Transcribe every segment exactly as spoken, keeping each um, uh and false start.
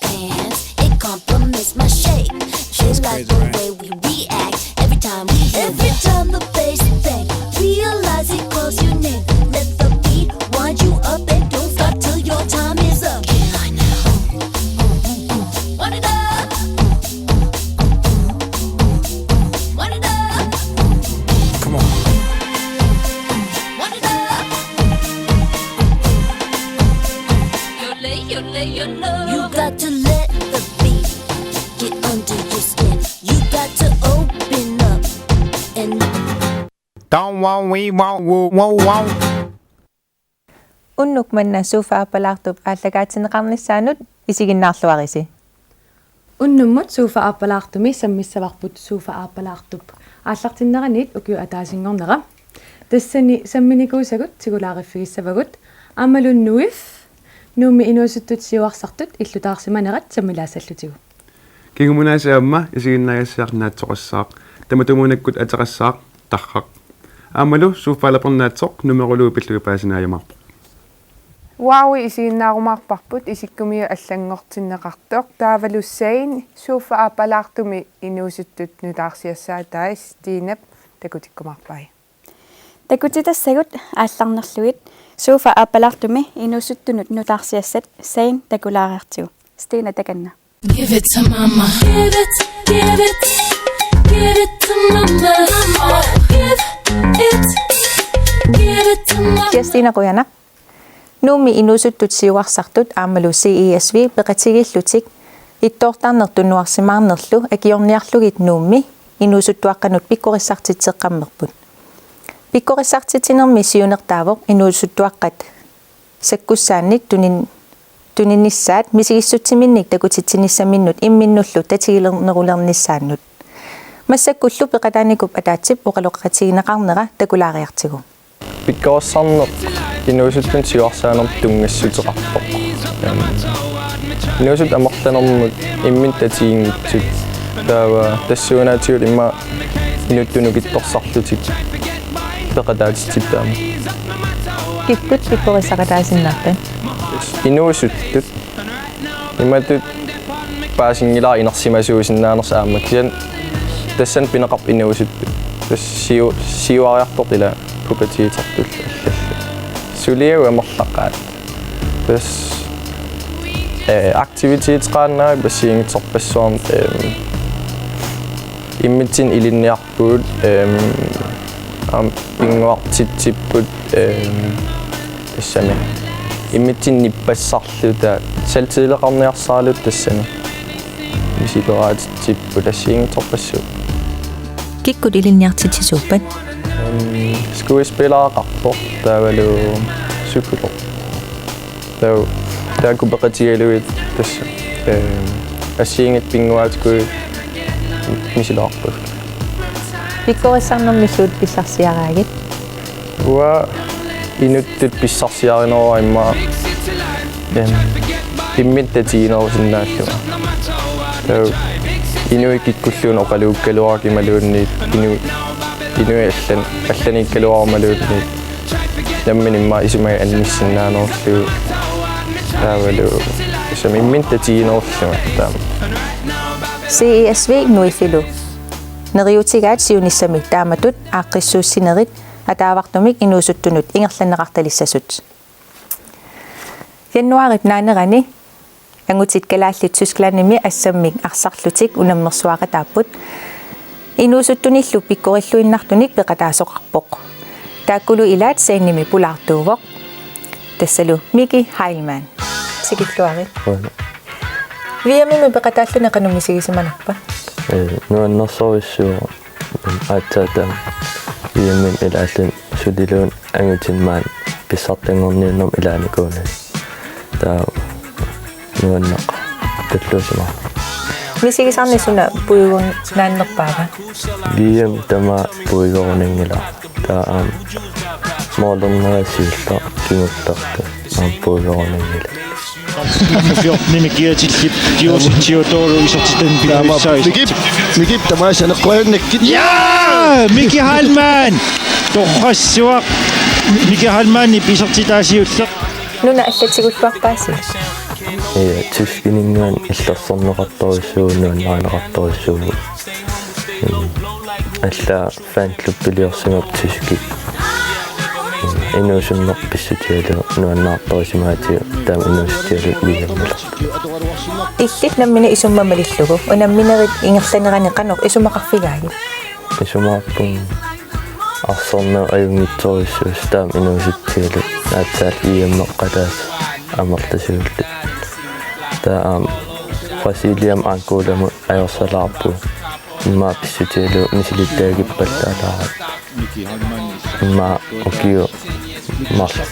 Pants, it compliments my shape. They like the way we react every time we hit. Every time the bass bang, realize it calls your name. Let the beat wind you up and don't stop till your time is up. Get high now. Run it up. Run it up. Come on. Run it up. You got to let the beat get under your skin. You got to open up and Don't worry, wow, wow, wow, wow. Unnuk manna Sofa Aappalaartup aallakaatinneqarnissaanut isiginnaarluarisi. Unnummut Sofa Aappalaartumi sammissavarput Sofa Aappalaartup aallartinneraniit ukiup ataasinngornera. Tassani samminikuusagut tigulaariffigissavagut aammalu Nuif, Nuummi inuusuttut siuarsartut illutaarsimanerat sammilaassallutigu. Kingumut aasiit aamma isiginnaagassiaq naatsoqassaaq, tamatumuunakkut ateqassaaq Tarraq. Aammalu Sofa Aappalaartoq numerulugu pillugit paasinaajumaarpoq. Wow isiginnaarumaarparput isikkumiuk allanngortinneqartoq, taavalu Zain Sofa Aappalaartumi inuusuttut nutaarsiassaatai Stinep takutikkumaarpai. Takutitassagut aallarnerlugit Sofa Aappalaartumi inuusuttunut nutaarsiassat Zain takulaariartigu. Stina, takanna. Give it to mama. Give it, give it, give it to mama. Give it, give it to mama. Kirstina, qujanaq. Nuummi inuusuttut siuarsartut aammalu C E S V peqatigiillutik ittoortarneq tunuarsimaarnerlu akiorniarlugit Nuummi inuusuttuaqqanut pikkorissartitseqqammerput. Pikkorissartitsinermi siunertaavoq inuusuttuaqqat sakkussaannik tunin-, tuninissaat misigissutsiminnik takutitsinissaminnut imminnullu tatigilernerulernissaannut. Massakkullu peqataanikuup ataatsip oqaloqatigineqarnera takulaariartigu. Pikkorissarneq inuusuttunut siuarsaanermut tunngassuteqarpoq. Inuusuttut amerlanermut imminnut tatiginngitsut, taava tassuunaatigut immaqa inuttut nukittorsarlutik peqataatitsippaammat. Kikkut pikkorissaqataasinnaappat? Inuusuttut imatut paasinngilara inersimasuusinnaanersut aamma, kisianni tassani pineqarpoq inuusuttut. Tassa siu-, siuariartortut ila pubertetertullu allallu. Suliagut amerlaqaat. Tassa, eh, aktiviteteqaannarput assigiinngitsorpassuarnik, ehm, immitsinnut ilinniarpugut, ehm, aamma pinnguartitsipput, ehm, tassami immitsinnut nippassarluta, selvtillidseqarniarsaraluta tassani. Misileraatitsipput assigiinngitsorpassuit. Kikkut ilinniartitsisuuppat? Ehm, skuespillereqarpoq taavalu psykolog. Taava taakku peqatigalugit tassa, ehm, assigiinngitsut pinnguaatikkuit misileqarpagut. Pikkorissarnermilluunniit pissarsiaraagit? Uanga inuttut pissarsiarineruara immaqa, ehm, imminnut tatiginerusinnaallunga. Taava inuit kikkulluunniit oqaluukkaluarukku imaluunniit inu-, inuit allan-, allaniikkaluarumaluunniit nammineq immaqa isumaga annissinnaanerullugu. Taavalu tassami imminnut tatiginerullunga taama. C E S V Nuifilu neriuutigaat siunissami taamatut aaqqissuussinerit ataavartumik inuusuttunut ingerlanneqartalissasut. Januaarip naanerani angutit kalaallit Tysklandimi assammik arsarlutik unammersuaqataapput. Inuusuttunillu pikkorilluinnartunik peqataasoqarpoq. Taakkulu ilaat scenemi pulaartuuvoq. Tassalu Miki Heilmann. Tikilluarit. Qujanaq. V M-imi peqataalluni qanoq misigisimanarpa? Ee, nuannersorujussuuvoq. Aatsaat taama V M-imi ilaalluni suliluunniit angutini maani pissartanngorniunnermi ilaanikuunani. Taava nuanneq talluusimaarpoq. Misigisarnit suna puigunaannerpaava? V M tamaat puigorunanngilaq. Taava aamma målernera siulleq kingullertut aamma puigorunanngilaq. Fjortenimi kiatillip Josi Theodoro isertitani. Taama pilussaasoq. Mikip, Mikip tamaasa neqquajannakkit. Ja! Miki Heilmann! Torrassuaq. Miki Heilmannip isertitaa siulleq. Nuna allatigulluarpaasi. Ja, tyskininngaanniit illersorneqartorujussuuvoq, nuannarineqartorujussuuvoq. Mm. Allaat fanklubbiliorsimavoq tyskit. Mm. Inuusunneq pissutigalugu nuannaartorisimaatigut taama inuusuttigalugu V M-ilerpoq. Illit nammineq isummammalillugu, unamminerit ingerlanerani qanoq isumaqarfigaagit? Isumaqarpunga arsorneq ajunngitsorujussuusoq taama inuusuttigalugu, aatsaat V M-eqqataasoq amerlasuulluta. Taava aamma Brasiliamut Angolamut ajorsalaarpugut. Immaqa pissutigalugu misilittagaqippallaalaaratta. Immaqa ukiut marluk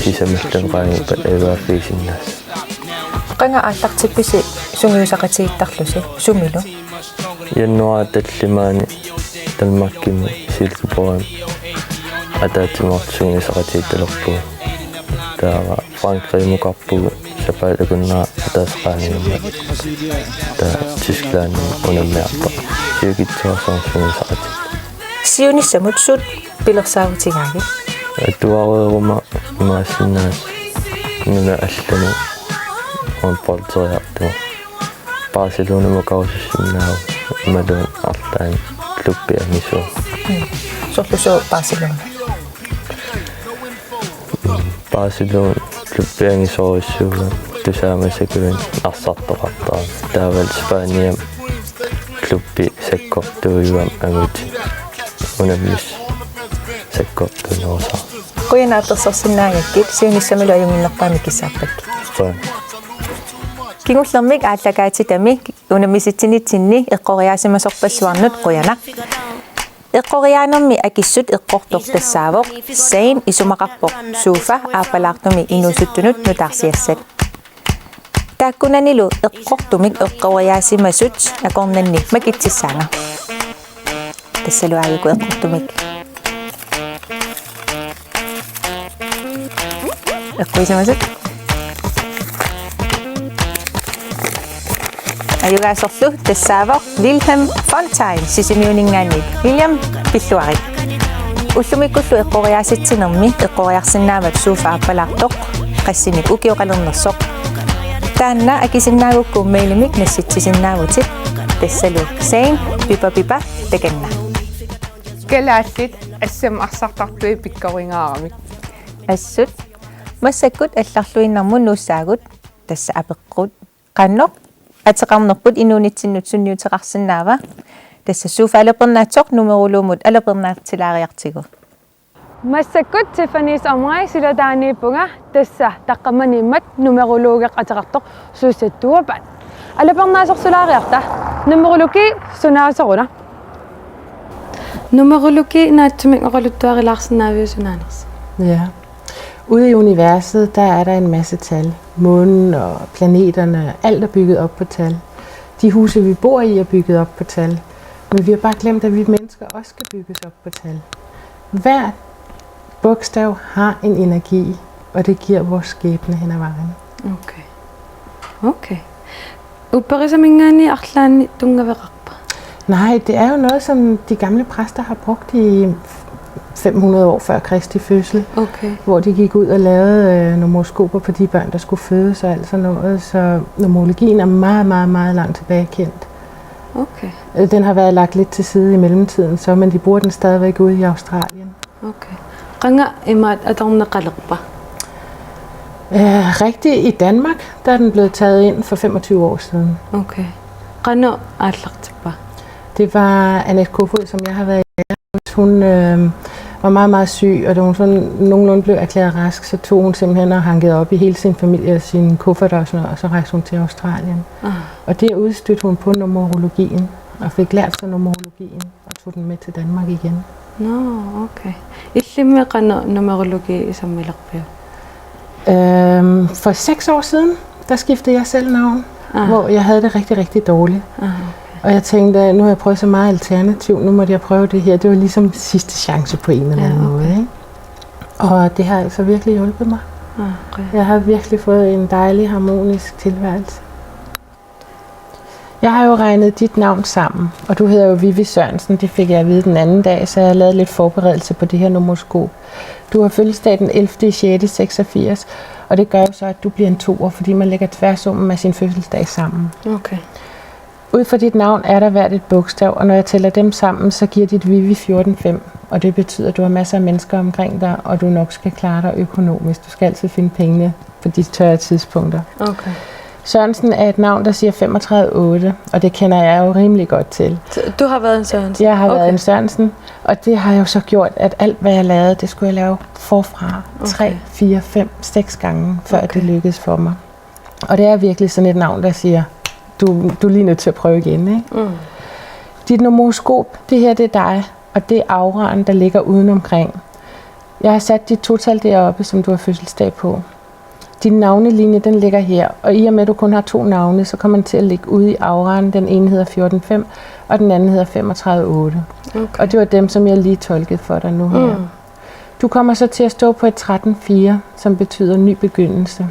sisamalluni qaangiuppata evaaffiisinnaasoq. Qanga aallartippisi sungiusaqatigiittarlusi, sumilu? Januaarip tallimaani Danmarkimi Silkeborgimi ataatsimoortut sungiusaqatigiittalerpugut. Taava Frankrigimukarpugut sapaatip akunnera ataaseq qaangiummata. Taava Tysklandimi unammiarpara. Sivikitsuararsuarmik sungiusaqatigiittut. Siunissamut suut pilersaarutigaagit? Atuareeruma imaassinnaavoq nunat allanut håndbolderiartugut. Barcelonamukarusussinnaavugut imaluunniit arlaannik klubbit angisuugut. Mm. Sorleq sooq Barcelona? Barcelona klubbit angisoorujussuuvoq, tusaamasakkut arsartoqartarami. Taavalu Spaniami klubbit sakkortuujuat angutit. Unammisut sakkortunerusaarput. Qujanaq apersorsinnaagakkit, siunissamilu ajunnginnerpaamik kissaappakkit. Qujan. Kingullermik aallakaatitami unammisitsinitsinni eqqoriaasimasorpassuarnut qujanaq. Eqqoriaanermi akissut eqqortoq tassaavoq Zayn, isumaqarpoq Sofa aappalaartumi inuusuttunut nutaarsiassat. Taakkunanilu eqqortumik eqqoriaasimasut akornanni makitsissaanga. Tassalu aajuku eqqortumik. Eqquisimasut. Ajugaasorlu tassaavoq Wilhelm Fontain Sisimiuninngaanniit. William, pilluarit. Ullumikkullu eqqoriaasitsinermi eqqoriarsinnaavat Sofa aappalaartoq qassinik ukioqalernersoq. Taanna akisinnaagukku mailimik nassitsisinnaavutit. Tassalu Zayn, pipa pipa, takanna. Kalaallit assammik arsartartut pikkorigaarami. Assut. Massakkut allarluinnarmut nuussaagut, tassa apeqqut: Qanoq ateqarnerput inuunitsinnut sunniuteqarsinnaava? Tassa Sofa alapernaatsoq numerologimut alapernaartilaariartigu. Massakkut Tiffany's Omri silataaniippunga, tassa taqqamaniimmat numerologeq ateqartoq suusattuapaat. Alapernaasorsulaariarta. Numerologi sunaasoruna? Numerologi naatsumik oqaluttuarilaarsinnaaviuk sunaanersoq? Ja. Ude i universet, der er der en masse tal. Månen og planeterne, alt er bygget op på tal. De huse, vi bor i, er bygget op på tal. Men vi har bare glemt, at vi mennesker også skal bygges op på tal. Hver bogstav har en energi, og det giver vores skæbne hen ad vejen. Okay. Okay. Upperisaminngaanniit arlaannik tunngaveqarpa? Nej, det er jo noget, som de gamle præster har brugt i fem hundrede år før Kristi fødsel, okay, hvor de gik ud og lavede øh, nogle horoskoper på de børn, der skulle fødes og alt sådan noget. Så numerologien er meget, meget, meget langt tilbage kendt. Okay. Øh, Den har været lagt lidt til side i mellemtiden, så, men de bruger den stadigvæk ude i Australien. Okay. Qanga imaat atorneqalerpa? Øh, Rigtig i Danmark, der er den blevet taget ind for femogtyve år siden. Okay. Qanoq aallartippa? Det var Annette Kofod, som jeg har været i lære hos. Hun øh, var meget, meget syg, og da hun sådan nogenlunde blev erklæret rask, så tog hun simpelthen og hankede op i hele sin familie og sine kufferter og sådan noget, og så rejste hun til Australien. Ah. Og der udstødte hun på numerologien, og fik lært sig numerologien, og tog den med til Danmark igen. Nå, okay. Illimmi qanoq numerologi sammilerpiuk? Øhm, for seks år siden, der skiftede jeg selv navn, ah, hvor jeg havde det rigtig, rigtig dårligt. Ah, okay. Og jeg tænkte, nu har jeg prøvet så meget alternativ, nu måtte jeg prøve det her. Det var ligesom sidste chance på en eller anden, ja, okay, måde, ikke? Og det har altså virkelig hjulpet mig. Ah, okay. Jeg har virkelig fået en dejlig, harmonisk tilværelse. Jeg har jo regnet dit navn sammen, og du hedder jo Vivi Sørensen, det fik jeg at vide den anden dag, så jeg har lavet lidt forberedelse på det her nomoskop. Du har fødselsdag den ellevte i sjette seksogfirs, og det gør jo så, at du bliver en toer, fordi man lægger tværsummen af sin fødselsdag sammen. Okay. Ud fra dit navn er der hvert et bogstav, og når jeg tæller dem sammen, så giver dit Vivi fjorten fem, og det betyder, at du har masser af mennesker omkring dig, og du nok skal klare dig økonomisk. Du skal altid finde pengene på de tørre tidspunkter. Okay. Sørensen er et navn, der siger femogtredive otte, og det kender jeg jo rimelig godt til. Så du har været en Sørensen? Jeg har været Okay. en Sørensen, og det har jo så gjort, at alt, hvad jeg lavede, det skulle jeg lave forfra. Okay. Tre, fire, fem, seks gange, før Okay. det lykkedes for mig. Og det er virkelig sådan et navn, der siger, du, du er lige nødt til at prøve igen, ikke? Mm. Dit nomoskop, det her, det er dig, og det er auraen, der ligger udenomkring. Jeg har sat dit total deroppe, som du har fødselsdag på. Din navnelinje, den ligger her, og i og med, at du kun har to navne, så kommer den til at ligge ude i auraen. Den ene hedder fjorten fem, og den anden hedder femogtredive otte. Okay. Og det var dem, som jeg lige tolkede for dig nu her. Mm. Du kommer så til at stå på et tretten fire, som betyder ny begyndelse.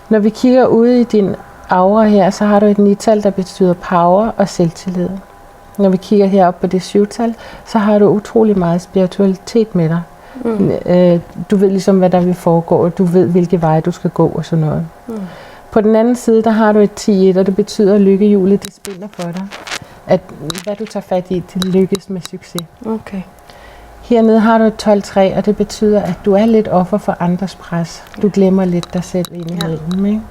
Når vi kigger ude i din aura her, så har du et nital, der betyder power og selvtillid. Når vi kigger herop på det syvtal, så har du utrolig meget spiritualitet med dig. Mm. Øh, du ved ligesom, hvad der vil foregå, og du ved, hvilke veje du skal gå og sådan noget. Mm. På den anden side, der har du et ti et, og det betyder, at lykkehjulet, det spiller for dig. At hvad du tager fat i, det lykkes med succes. Okay. Hernede har du et tolv tre, og det betyder, at du er lidt offer for andres pres. Du glemmer lidt dig selv indimellem, ikke?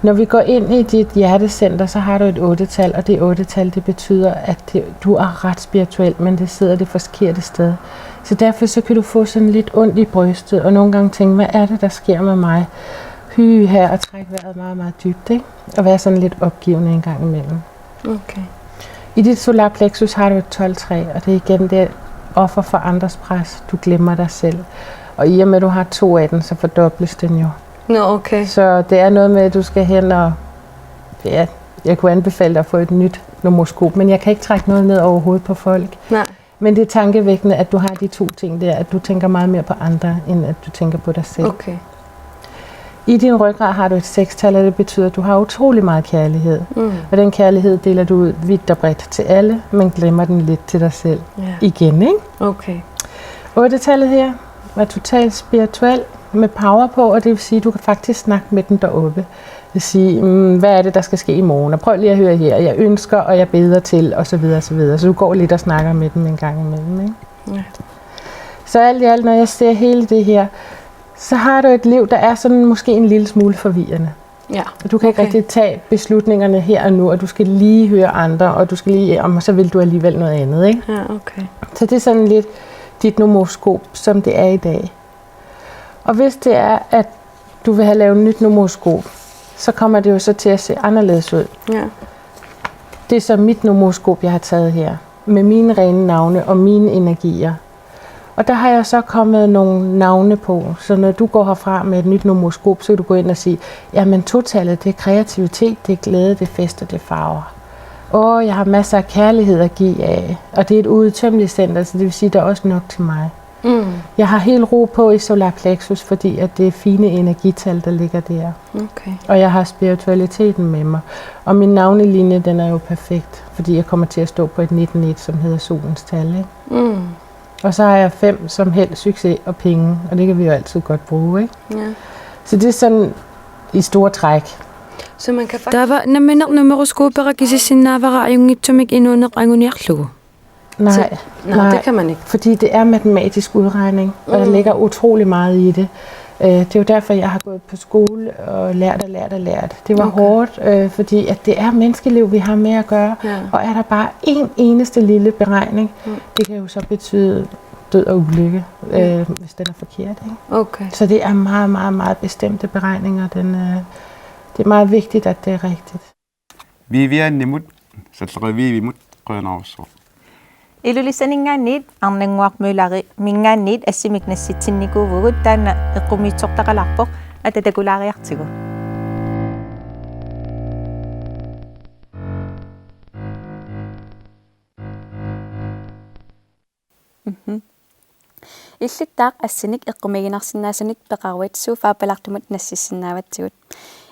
Når vi går ind i dit hjertecenter, så har du et otte-tal, og det otte-tal, det betyder, at det, du er ret spirituel, men det sidder det forkerte sted. Så derfor så kan du få sådan lidt ondt i brystet, og nogle gange tænke, hvad er det, der sker med mig? Hy her og trække vejret meget, meget dybt, ikke? Og være sådan lidt opgivende en gang imellem. Okay. I dit solarplexus har du et tolv tre, og det er igen det offer for andres pres. Du glemmer dig selv. Og i og med, at du har to af den, så fordobles den jo. Nå, okay. Så det er noget med, at du skal hen og... Ja, jeg kunne anbefale dig at få et nyt nomoskop, men jeg kan ikke trække noget ned overhovedet på folk. Nej. Men det er tankevækkende, at du har de to ting der, at du tænker meget mere på andre, end at du tænker på dig selv. Okay. I din rygrad har du et sekstal, og det betyder, at du har utrolig meget kærlighed. Mm. Og den kærlighed deler du ud vidt og bredt til alle, men glemmer den lidt til dig selv Ja. igen, ikke? Okay. Otte-tallet her var totalt spirituel med power på, og det vil sige, at du kan faktisk snakke med den deroppe. Det vil sige, mm, hvad er det, der skal ske i morgen? Og prøv lige at høre her, jeg ønsker, og jeg beder til, og så videre, og så videre. Så du går lidt og snakker med den en gang imellem, ikke? Ja. Så alt i alt, når jeg ser hele det her, så har du et liv, der er sådan måske en lille smule forvirrende. Ja. Du kan ikke Okay. rigtig tage beslutningerne her og nu, og du skal lige høre andre, og du skal lige, om så vil du alligevel noget andet, ikke? Ja, okay. Så det er sådan lidt dit nomoskop, som det er i dag. Og hvis det er, at du vil have lavet nyt nomoskop, så kommer det jo så til at se anderledes ud. Ja. Det er så mit nomoskop, jeg har taget her, med mine rene navne og mine energier. Og der har jeg så kommet nogle navne på, så når du går herfra med et nyt nomoskop, så kan du gå ind og sige, jamen totallet, det er kreativitet, det er glæde, det er fest og det er farver. Åh, jeg har masser af kærlighed at give af, og det er et uudtømmeligt center, så det vil sige, at der er også nok til mig. Mm. Jeg har helt ro på i solarplexus, fordi at det er fine energital, der ligger der. Okay. Og jeg har spiritualiteten med mig. Og min navnelinje, den er jo perfekt, fordi jeg kommer til at stå på et nitten et, som hedder solens tal, ikke? Mm. Og så har jeg fem, som held, succes og penge, og det kan vi jo altid godt bruge, ikke? Ja. Så det er sådan i store træk. Så man kan faktisk... Taava nammineq numeroskopera kisissinnaavara ajunngitsumik inuuneq anguniarlugu. Nej, Nej, det kan man ikke. Fordi det er matematisk udregning, og der Mm. ligger utrolig meget i det. Øh, Det er jo derfor, jeg har gået på skole og lært og lært og lært. Det var Okay. hårdt, øh, fordi at det er menneskeliv, vi har med at gøre. Ja. Og er der bare en eneste lille beregning, Mm. det kan jo så betyde død og ulykke, Mm. øh, hvis den er forkert. Ikke? Okay. Så det er meget, meget, meget bestemte beregninger. Den, øh, det er meget vigtigt, at det er rigtigt. Vivianimut, Sallaqi Vivimut, qujanarsuaq. Ilulissaninngaanniit Arnannguaq Mølleriminngaanniit assimik nassitsinnikuuvugut, taanna eqqumiitsortaqalaarpoq, ata takulaariartigu. Mhm. Illittaaq assinik eqqumiiginarsinnaasunik peqaruit suut Fabelagtimut nassissinnaavatsigut.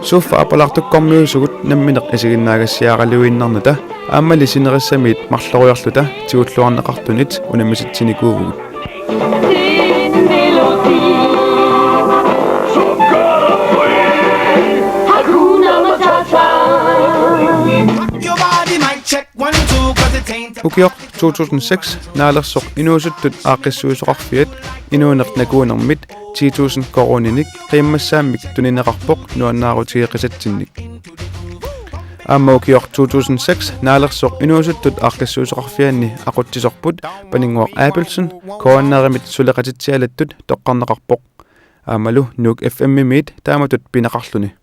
Suuffa appalaartukkormiuusugut nammineq isiginnaagassiaraluinnarnata aammali sinerissamiit marloriarluta tigulluarneqartunit unammisitsinikuuvugut. Ukioq to tusind seks Naalersoq inuusuttut aaqqissuisoqarfiat inuuneq nakuunermit ti tusind koruuninik qiimmassaammik tunineqarpoq nuannaarutigeqisatsinnik. Aamma ukioq to tusind seks Naalersoq inuusuttut aaqqissuisoqarfianni aqutsisorput Paninnguaq Abelsen K N R-imit suleqatitsialattut toqqarneqarpoq. Aammalu Nuuk F M-imiit taamatut pineqarluni.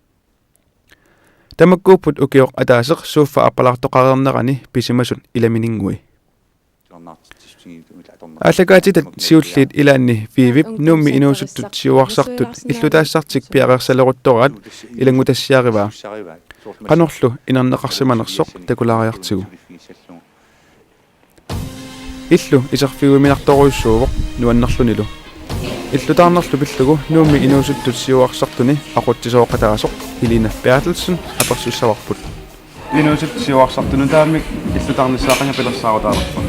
Tamakkuupput ukioq ataaseq suuffa appalaartoqareernerani pisimasut ilamininngui. Aallakaatitat siulliit ilaanni Viivip Nuummi inuusuttut siuarsartut illutaassartik piareersaleruttoraat ilanngutassiarivaa. Qanorlu inerneqarsimanersoq takulaariartigu. Illu iserfigumminartorujussuuvoq nuannerlunilu. Illutaarnerlu pillugu Nuummi inuusuttut siuarsartuni aqutsisooqataasoq Helena Berthelsen apersussavarput. Inuusuttut siuarsartut nutaamik illutaarnissaat qanga pilersaarutaalerpa?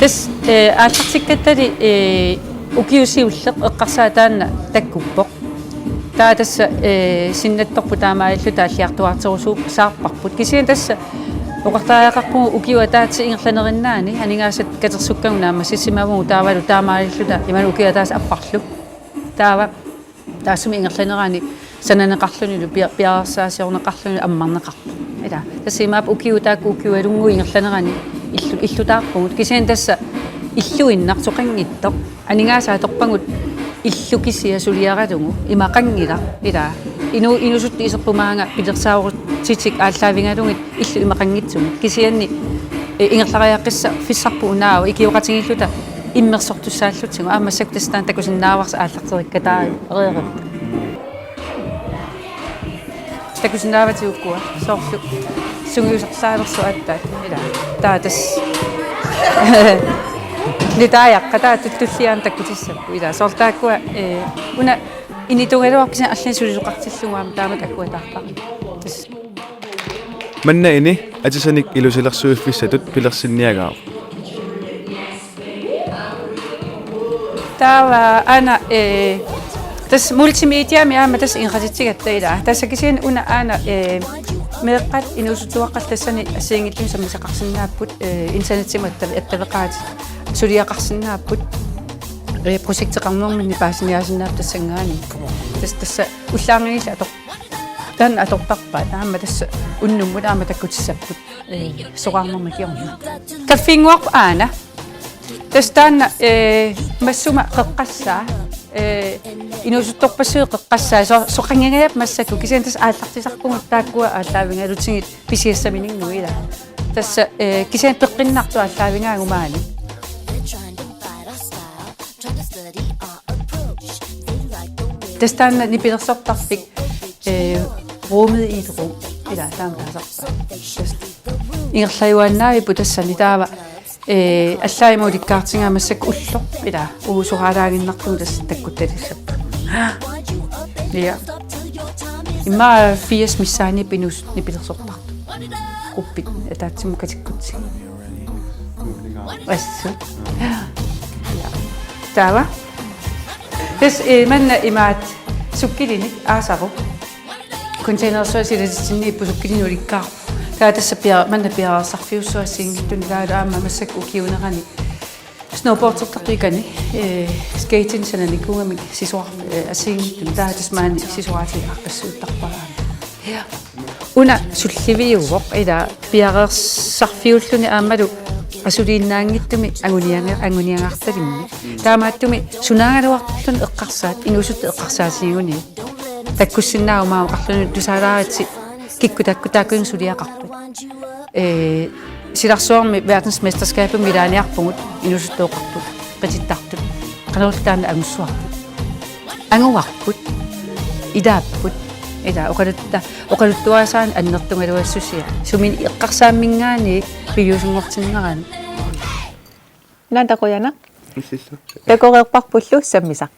Tassa, eh, aallartikkattali, eh, ukiut siulleq eqqarsaat taanna takkuppoq. Taava tassa, eh, sinnattorput taamaalilluta aalliartuaarterusuussavarput. Kisianni tassa oqartariaqarpugut ukiup ataatsip ingerlanerinnaani aningaasat katersukkagut naammassissimavugut taavalu taamaalilluta imaluunniit ukiup ataatsip apparlu. Taava taassuma ingerlanerani sananeqarlunilu pia-, piareersaasiorneqarlunilu ammarneqarpoq. Ila. Tassa imaappoq ukiut taakku ukiualunnguit ingerlanerani illu-, illutaarpugut. Kisianni tassa illuinnartoqanngitsoq. Aningaasat atorpagut illu kisiat suliaralugu imaqanngilaq. Ila. Inu-, inuusuttut iserput maanga pilersaarutsitik aallaavigalugit illut imaqanngitsumik. Kisianni, eh, ingerlariaqqissaarfissarput unaavoq ikioqatigiilluta immersortussaallutigu. Aamma massakkut tassa taanna takusinnaavarsi aallarterikkataareerutta. Takusinnaavatit ukua soorlu sungiusartaalersoq aatsaat. Ila. Taava tassa. Nutaajaqqat taava tuttulliaat takkutissapput. Ila. Soorlu taakkua, eh, una initugaluarpisi allan sulisoqartillugu aamma taamatut akuataarpara. Tassa. Manna ini atisanik ilusilersuiffissatut pilersinniagaavoq. Taava aana, eh, tassa multimediami aamma tassa ingerlatitsigatta ila. Tassa kisianni una aana, eh, meeqqat inuusuttuaqqat tassani assigiinngitsuni sammisaqarsinnaapput, eh, internetsimut attav-, attaveqaatit suliaqarsinnaapput. Eh, projekteqarnerminni paasiniaasinnaapput tassanngaanniit. Tassa, tassa ullaarnanngillat ator-, taanna atortarpaat. Aamma tassa unnummut aamma takkutissapput. Eh, soraarnermik kingorna. Kaffiinnguarput aana. Tassa taanna, eh, massuma qeqqassaa. Eh, inuusuttorpassuit qeqqassaa. So-, soqanngingajappoq massakkut. Kisianni tassa aallartisarpugut taakkua aallaavigalugit pisiassaminninnguit ila. Tassa, eh, kisianni peqqinnartoq aallaavigaagut maani. Tassa taanna nipilersortarfik, eh, rummet i et rum. Ila taama taasarpaa. Tassa. Ingerlajuaannaavipput tassani taava, eh, allaat ima ulikkaartigaat massakkut ulloq. Ila uagut soraaraaginnartugut tassa takkuttalissapput. Ja. Immaqa firs missaaniipput inuusuttut nipilersortartut. Gruppit ataatsimut katikkutsigit. Assut. Ja. Taava. Tassa, eh, manna imaattoq sukkilinik aasaru. Containersuaq silatitsinniippoq sukkilinik ulikkaarpoq. Taava tassa pia-, manna piareersarfiussaaq assigiinngitsunik taavalu aamma massakkut ukiuunerani snowboardertartut ikani, eh, skating sananikuugamik sisorar-, eh, assigiinngitsunik taava tassa maani sisoraatit aaqqissuuttarpara. Ja. Una sulliviuvoq ila piareersarfiulluni aammalu asuliinnaanngitsumi anguniaga-, anguniagartalimmik. Taamaattumik sunaagaluartorluni eqqarsaat inuusuttut eqqarsaatigigunii. Takkussinnaaguma oqarluni tusaalaaritsi kikkut taakku taakkununnga suliaqartut. Eh, silarsuarmi verdensmesterskabimik ilaaniarpugut inuusuttut oqartut, qitittartut. Qanorlu taanna angussuarput. Anguarput. Ilaapput. Ila oqalutta-, oqaluttuarisaanik annertugaluassusia. Suminik eqqarsaamminngaanniit piviusunngortinnerani. Naanda qujanaq. Assut. Takoreerparpullu sammisaq.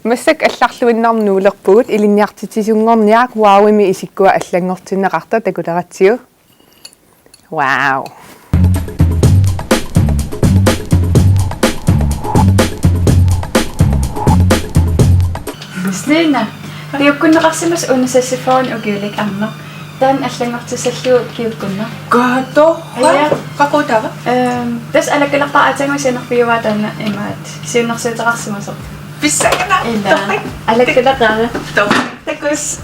Massakkut allarluinnarmik nuulerpugut ilinniartitsisunngorniaq Wowimi isikkua allanngortinneqartoq, takuleratsigu. Wow. Stina, piukkunneqarsimasoq una seksogfyrre ukiulik arnaq. Taanna allanngortissallugu piukkunneq. Kato. Ja. Qaqugu taava? Ehm, tassa alakkalerpara aatsaannguaq sianerpiuaa taanna imaattoq siunnersuuteqarsimasoq. Pissanganaq. Ila. Alakkalerpara. Torrak. Takuss.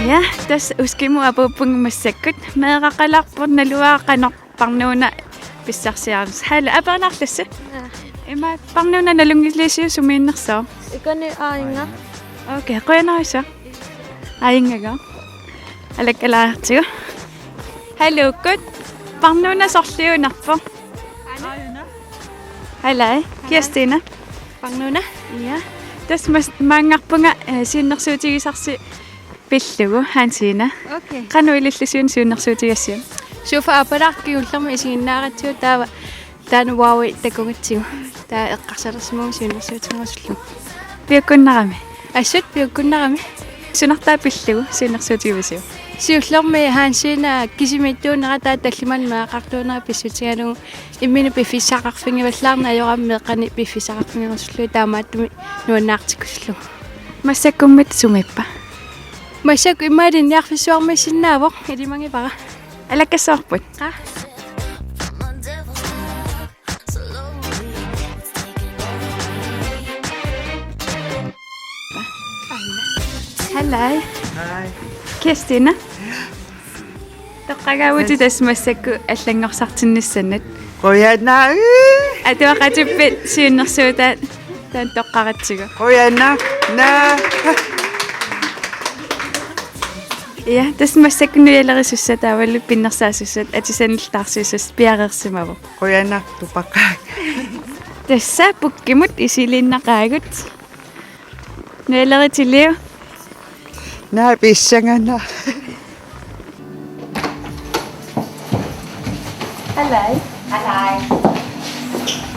Ja, tassa Uskimut apuuppunga massakkut. Meeraqalerpoq, naluara qanoq Parnuuna pissarsiarissavarsi. Hej, aperilaarlusi. Ja. Ima Parnuuna nalunngilissiuk sumiinnersoq? Ikani aajunga. Okay, qujanarsuaq. Aajungagooq. Alakkalaartigu. Hallo, kut. Parnuuna sorliunarpoq. Hallo, Kirstina. Parnuuna. Ja. Tassa mas-, maanngarpunga, eh, siunnersuutigisarsi Pillugu, Hansina. Okay. Qanoq ilillusi siunnersuutigassiuk? Sofa aappalaaq kingullermik isiginnaaratsigu taava taanna wow takugatsigu. Taava eqqarsalersimagama siunnersuutigerusullugu. Piukkunnarami. Assut piukkunnarami. Sunartaa pillugu siunnersuutigivisiuk? Siullermik Hansina kisimiittuunera taava tallimanik meeraqartuunera pissutigalugu imminut piffissaqarfigivallaarneq ajorami meeqqanik piffissaqarfigerusullugu taamaattumik nuannaartikkusullugu. Massakkummi sumiippa? Massakkut immaqa ilinniarfissuarmiissinnaavoq, ilimagivara. Alakkassavarput. Qa? Halløj. Hej. Kirstina. Toqqagaavutit tassa massakkut allanngorsartinnissannut. Qujanaq. Atuaqatippit siunnersuutaat taanna toqqaratsigu. Qujanaq. Naa. Ja, tassa massakkut nujalerisussat taavalu pinnersaasussat atisanillu taarsiussat piareersimavoq. Qujanaq tupaqaaq. Tassa pukkimut isiliinnaqaagut. Nujaleritilik. Naa pissanganaq. Halløj. Halløj.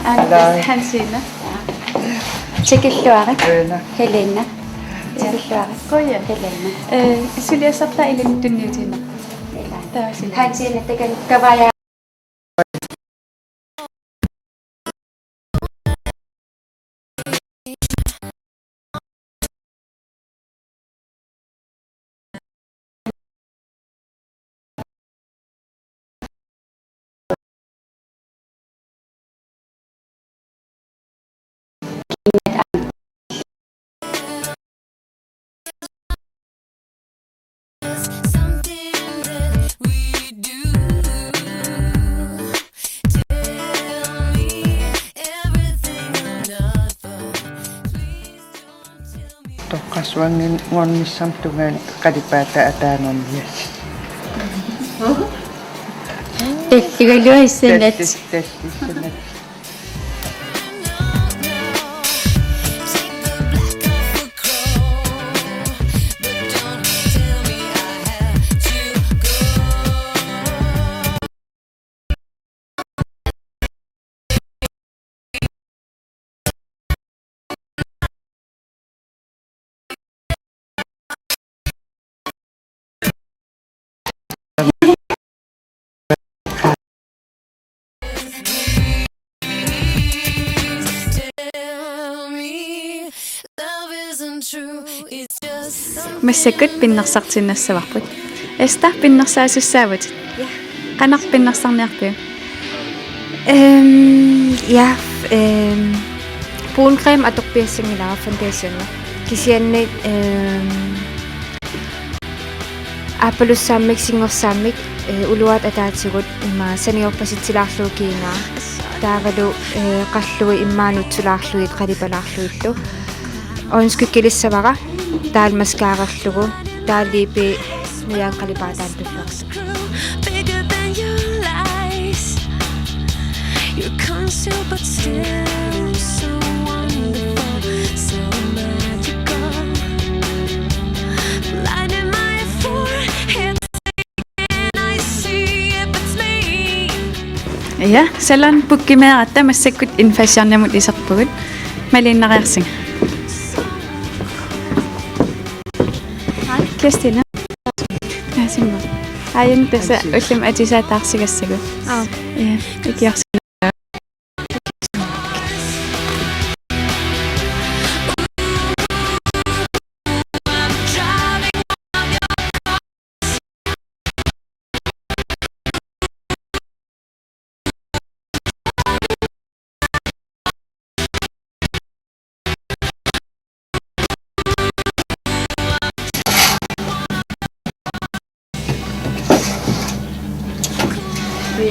Aa, halløj. Hansina. Tikilluarit. Helena. Helena. Ja. Tikilluarit. Qujan. Helena. Eh, suliassartaa ilinnut tunniutiinnarpara. Helena. Taava suli. Hansina, takan kavaja. Toqqarsuanngornissami tungaanut qalipaataa ataanarnias. Talligaluassanat. Tallis-, tallissanat. Massakkut pinnersartinnissavarput. Esther, pinnersaasussaavit? Ja. Qanoq pinnersarniarpiuk? Øhm, ja, øhm, brun creme atorpiassanngilara foundationi. Kisianni, øhm, aappalussaammik, singorsaamik, øh, uluat ataatigut ima saniorpasitsilaarlugu kiinaa. Taavalu, øh, qallui immaqa nutsulaarlugit qalipalaarlugillu. Øjenskyggelissavara, taavalu mascararlugu, taavalu liipi nujaat qalipaataa tulluarlugu. Bigger than your lies. Your conceal, but still so wonderful, so magical. Blinding my forehead, and I see if it's me. Ja, salon Pukkimeeratta massakkut indfashioniamut iserpugut. Maliinnariarsinnga. Kirstina. Aa, simma. Aajuna tassa ullut atisaat taarsigassagut. Aa. Ja, ikiorsi-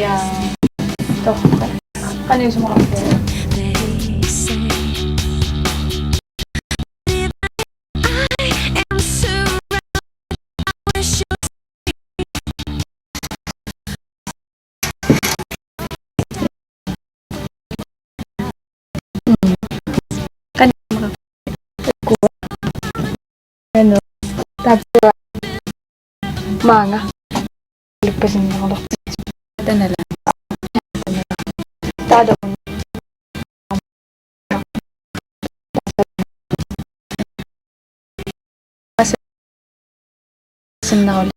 Ja. Totta. Qanoq isumaqarpunga? Qanoq isumaqarpunga? Anu, tatsua. Maanga. Luppasinnerulertik. Tanala. Taalagun. Sinnerul.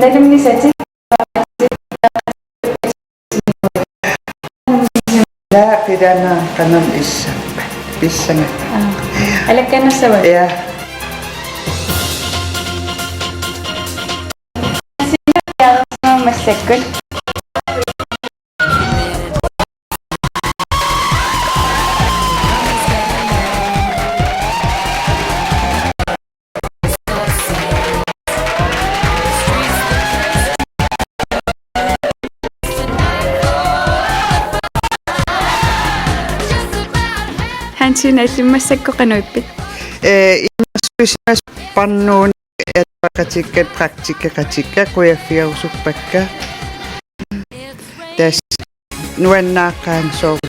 Nalunngisatit. Laa, pilaana qanam issappat. Pissangat. Aa. Alakkaannassava? Ja. Massakkut. Hansi, nallimassakkut qanoq ippit? Ee, immersuisimasut Parnuuna, ee, praktikka, praktikka, qujaffigerusuppakka. Tassa nuannaaqaaq soorlu.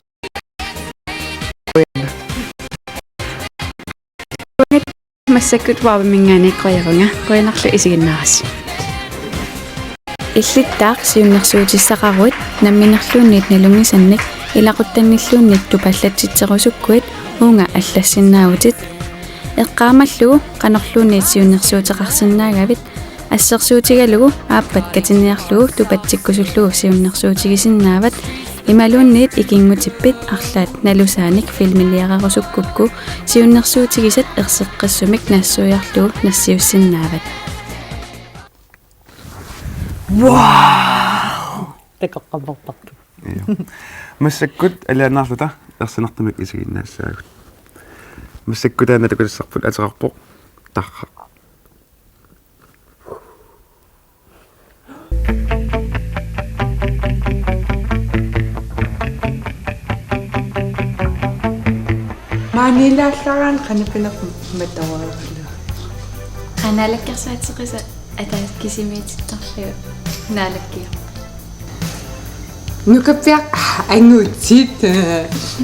Massakkut Wow-minngaanniit qujanarujussuaq, qujanarlu isiginnaarassi. Illittaaq siunnersuutissaqaruit namminerluunniit nalunngisannik ilaquttannilluunniit tupallatsitserusukkuit uunga allassinnaavutit. Eqqaamallugu qanorluunniit siunnersuuteqarsinnaagavit, assersuutigalugu aappat katiniarlugu tupatsikkusullugu siunnersuutigisinnaavat, imaluunniit ikinngutippit arlaat nalusaanik filmiliarerusukkukku siunnersuutigisat erseqqissumik nassuiarlugu nassiussinnaavat. Wow! Takoqqammerparput. Io. Massakkut alianaarluta ersinartumik isiginnaassaagut. Massakkut taanna takusassarput ateqarpoq Tarraq. Maaniilaallaraanni qanoq pineq matoreerlu. Qaa, naalakkersaateqisa ataaseq kisimiitittarlugu naalakkiaq. Nukappiaq angutsit.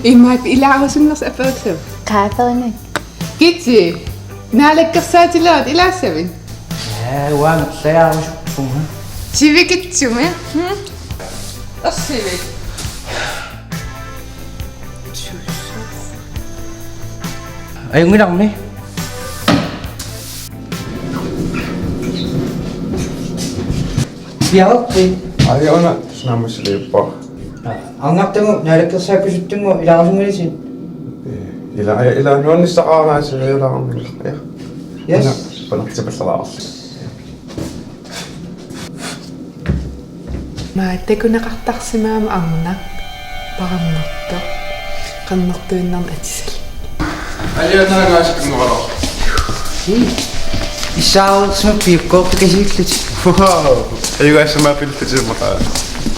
Imaat ilaarusunnersoq aperissavat. Qaaperinik. Kitsi. Naalakkersaatilerit ilaassavit? Ja, uanga lajaarusuppunga. Sivikitsumi. Hmm? Ersivik. Ajunngilarmi. Piareerpit? Aajuna, naammassiliippara. Arnartugu naalakkersaakkusuttunnguit ilaarusunngilasi? Ila, ila nuannissaqaanga siverialaarnilaq. Ja. Yes. Una, panertipallalaarli. Maa takuneqartarsimagama arnaq parannartoq. Qernertuinnarni atisalik. Alianaagaasikunngoralo. Issaarsimappiukkoorpikasiillutik. Wow. Ajugaassimaappillutik maqaa.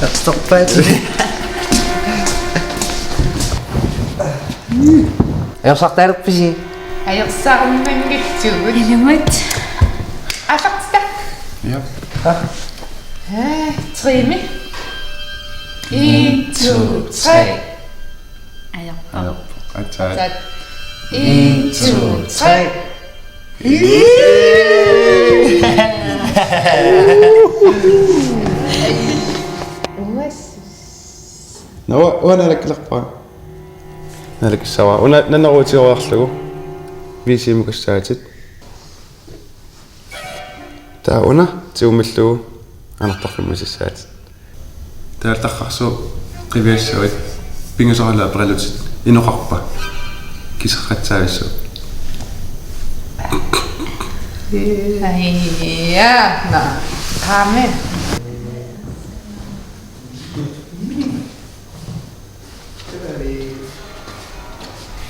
Ertorpaat. Ajorsartaalerpisi? Ajorsarnanngitsugut. Ilumut. Ajorsartaq. Ja. Ha? Eh, trimi. En, to, tre. Ajorpoq. Ajorpoq. Atsat. Atsat. En, to, tre. Uas. Nå, uanga naalakkilerpara. Naalakissavara. Una nanneruutigooriarlugu. Viisimukassaatit. Taava una tigumillugu anartarfimmi misissaat. Taava tarrarsuup qiviassavit pingasorilaat aperilutit inoqarpa kiserratsaavissuup. Ai, ja, nå. Amen.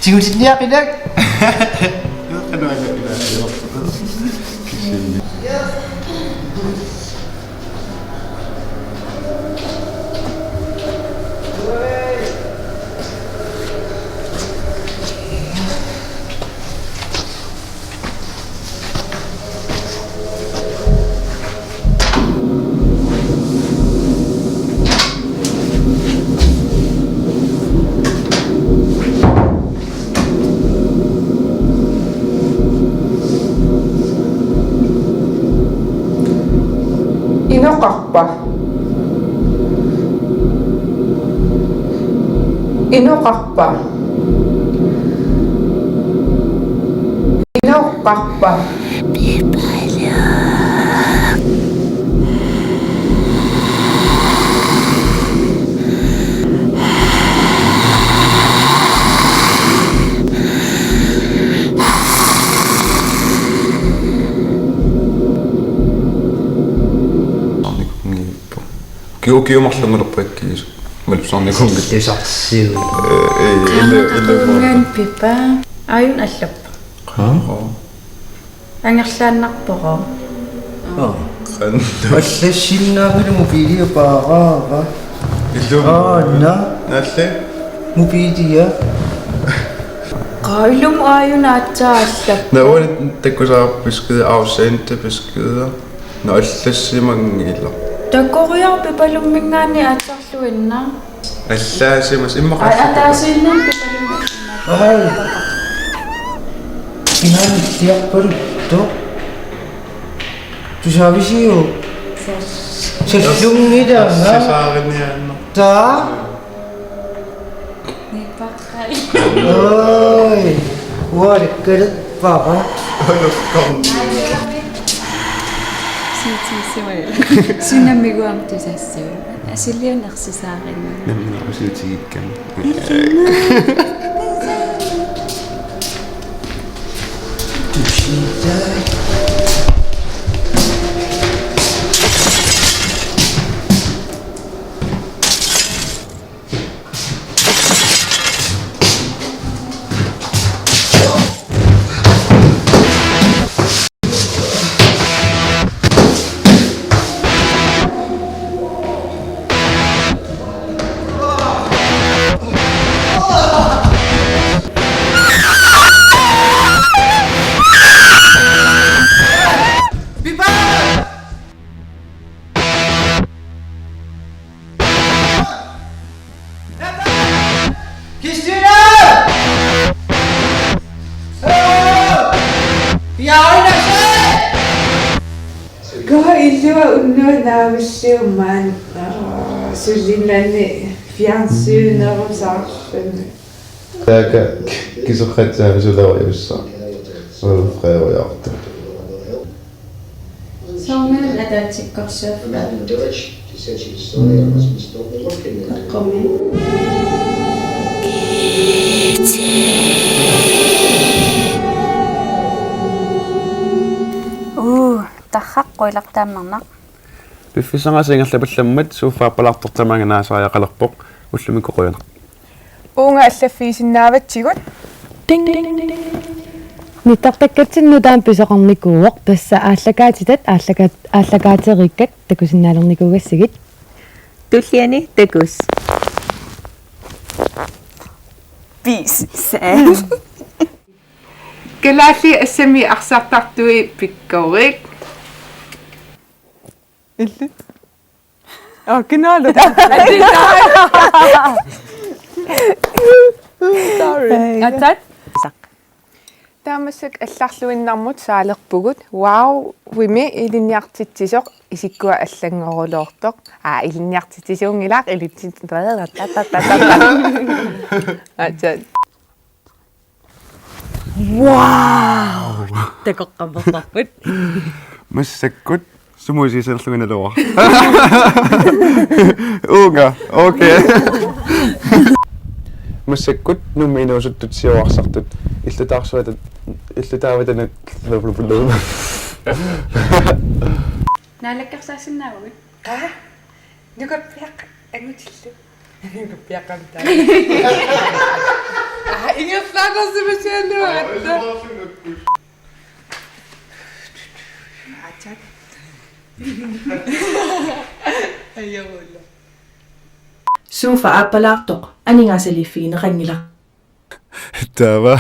Tigusiniaqilak. Qanoq ila ila. Kisianni. Inoqarpa? Inoqarpa? Ukiu-, ukiut marluk angalerpakkiisut. Malipsarnikuunngillat. Tusarsiu. Ee, ee, ila, ila. Qaanaqaqunngaan pipa. Aajuna allappoq. Haa? Angerlaannarpoq. Aa. Qan-. Allassinnaanngilaq mobilia paaraara. Illu. Aana. Naalle? Mobilia. Qaa, ilumut aajuna aatsaat allappoq. Naa, uani takusara beskeder, afsendte beskeder. Nå, allassimanngilaq. Takoriarpit Pipalumminngaanniit aatsarluinnaq? Allaasimas immaqa. Ai, allaasiinnaq Pipalumminngaanniit. Ai. Inanniarpaluttoq. Tusaavisiuk? Sallunngilanga. Sisaarinniaanna. Taa? Nipaqqai. Oi, ualikkalerpara. Olukkorn. Siutsiissimagit. Sunamiguam tusassuu. Asiliunersisaarinni. Nammineq usiutigikkami. Kristina! Kaa ilua unnuaq naammassiummat, aa, sullinnanni fjernsynerusaarluni. Taakku kiserratsaami sulaariussaa. Ulla Frederiksen. Soorunami ataatsikkorsuuffik. Eqqumi. Uu, tarraq quilartaammarnaq. Piffissangaatsiaq ingerlapallammat sofa aappalaartoq tamaanga naasariaqalerpoq, ullumikkut qujanaq. Uunga allaffigisinnaavatsigut. Ding. Nittartakkatsinni nutaamik pisoqarnikuuvoq, tassa aallakaatitat aallakaat-, aallakaatereerikkat takusinnaalernikuugassigit. Tulliani takuss. Peace. Kalaallit assamik arsartartui pikkorik. Illit? Aa, kinaalu. Sorry. Hey. Atat? Taamaassuk allarluinnarmut saalerpugut. Wow, Vimi ilinniartitsisoq isikkua allanngorulortoq. Aa, ilinniartitsisuunngilaq, ilitsi-, Atat. Wow! Takoqqammerparput. Massakkut sumut isigisalerlunga naluara. Uunga, okay. Massakkut Nuummi inuusuttut siuarsartut illutaarsuata, illutaavatanut. Naalakkersuisinnaagavit? Qaa? Nukappiaqqat angutillu. Nukappiaqqamik taava. Aa, ingerlaannarsimasiaannarpara. Atat. Ajorulla. Sofa aappalaartoq aningaasaliiffigineqanngilaq. Taava.